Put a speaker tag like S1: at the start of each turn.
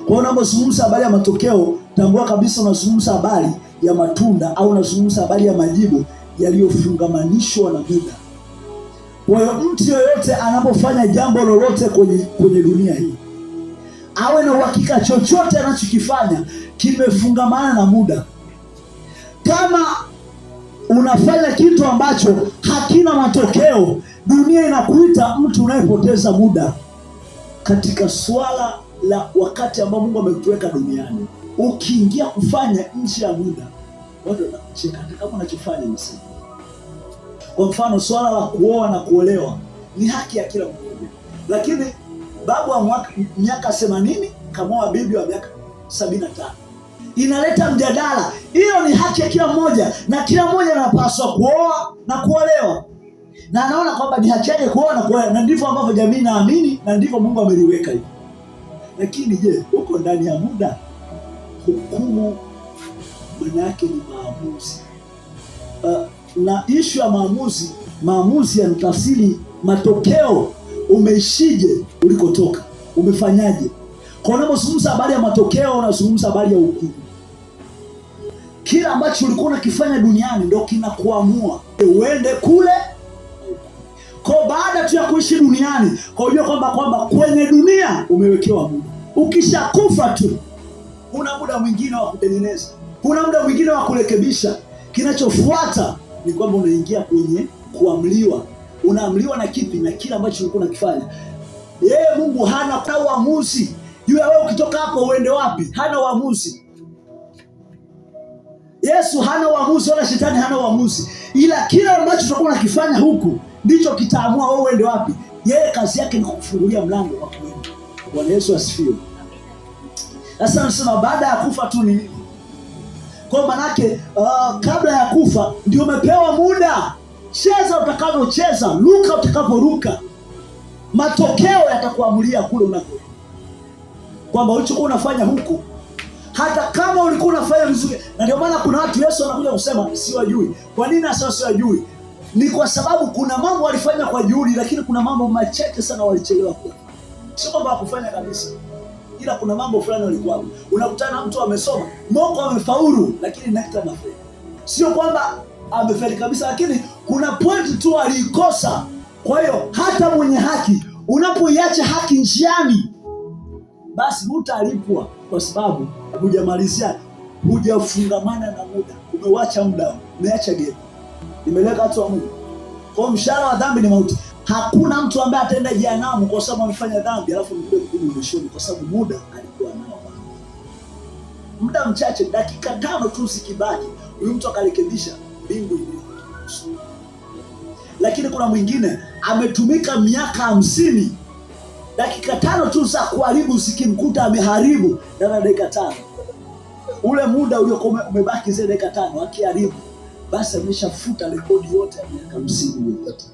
S1: Kwa hiyo unapozungumza habari ya matokeo, tambua kabisa unazungumza habari ya matunda au unazungumza habari ya majibu yaliyofungamanishwa na muda. Kwa hiyo mtu yoyote anapofanya jambo lolote kwenye dunia hii, awe na uhakika chochote anachokifanya kimefungamana na muda. Kama unafanya kitu ambacho hakina matokeo, dunia inakuita mtu unayepoteza muda. Katika swala la wakati ambao Mungu amekuweka duniani, ukiingia kufanya nje ya muda, watu watakucheka hata kama unachofanya ni sahihi. Kwa mfano, swala la kuoa na kuolewa ni haki ya kila mmoja, lakini babu wa miaka 80 kamoa bibi wa miaka 75 inaleta mjadala. Hiyo ni haki ya kila mmoja, na kila mmoja anapaswa kuoa na kuolewa, na anaona kwamba ni haki yake kuoa na kuolewa, na ndivyo ambavyo jamii naamini, na ndivyo Mungu ameliweka hivi. Lakini je, uko ndani ya muda? Hukumu maana yake ni maamuzi. Na ishu ya maamuzi, maamuzi yanatafsiri matokeo. Umeishije ulikotoka, umefanyaje? Kwa unapozungumza habari ya matokeo, unazungumza habari ya hukumu. Kila ambacho ulikuwa unakifanya duniani ndo kinakuamua uende kule. Kwa baada tu ya kuishi duniani, kwa ujua kwamba kwenye dunia umewekewa muda. Ukishakufa tu kuna muda mwingine wa kutengeneza, kuna muda mwingine wa kurekebisha. Kinachofuata ni kwamba unaingia kwenye kuamliwa. Unaamliwa na kipi? Na kile ambacho ulikuwa unakifanya. Yeye Mungu hana uamuzi juu ya wewe ukitoka hapo uende wapi, hana uamuzi. Yesu hana uamuzi wala shetani hana uamuzi, ila kile ambacho tutakuwa unakifanya huku ndicho kitaamua wewe uende wapi. Yeye kazi yake ni kukufungulia mlango wa kuenda. Bwana Yesu asifiwe. Sasa anasema baada ya kufa tu ni nini? Kwa manake kabla ya kufa ndio umepewa muda. Cheza utakavyocheza, ruka utakavyoruka, matokeo yatakuamulia kule unakoenda, kwamba ulichokuwa unafanya huku, hata kama ulikuwa unafanya vizuri. Na ndio maana kuna watu Yesu anakuja kusema siwajui. Kwa nini anasema siwajui? Ni kwa sababu kuna mambo walifanya kwa juhudi, lakini kuna mambo machache sana walichelewa kwa. Sio kwamba hakufanya kabisa, ila kuna mambo fulani walikuwa. Unakutana na mtu amesoma, moko amefaulu, lakini NECTA anafeli. Sio kwamba amefeli kabisa, lakini kuna point tu aliikosa. Kwa hiyo hata mwenye haki unapoiacha haki njiani, basi hutalipwa kwa sababu hujamalizia, hujafungamana na muda, umewacha muda, umeacha gap. Nimeleka watu wa Mungu. Kwa mshahara wa dhambi ni mauti. Hakuna mtu ambaye ataenda jehanamu kwa sababu amefanya dhambi alafu mkuja kuhukumu mwishoni, kwa sababu muda alikuwa nao. Muda mchache, dakika 5 tu zikibaki, huyu mtu akarekebisha, mbingu imemruhusu. Lakini kuna mwingine ametumika miaka 50, dakika 5 tu za kuharibu zikimkuta ameharibu ndani ya dakika 5. Ule muda uliokuwa umebaki zile dakika 5 akiharibu, basi ameshafuta rekodi yote ya miaka 50 iliyopita.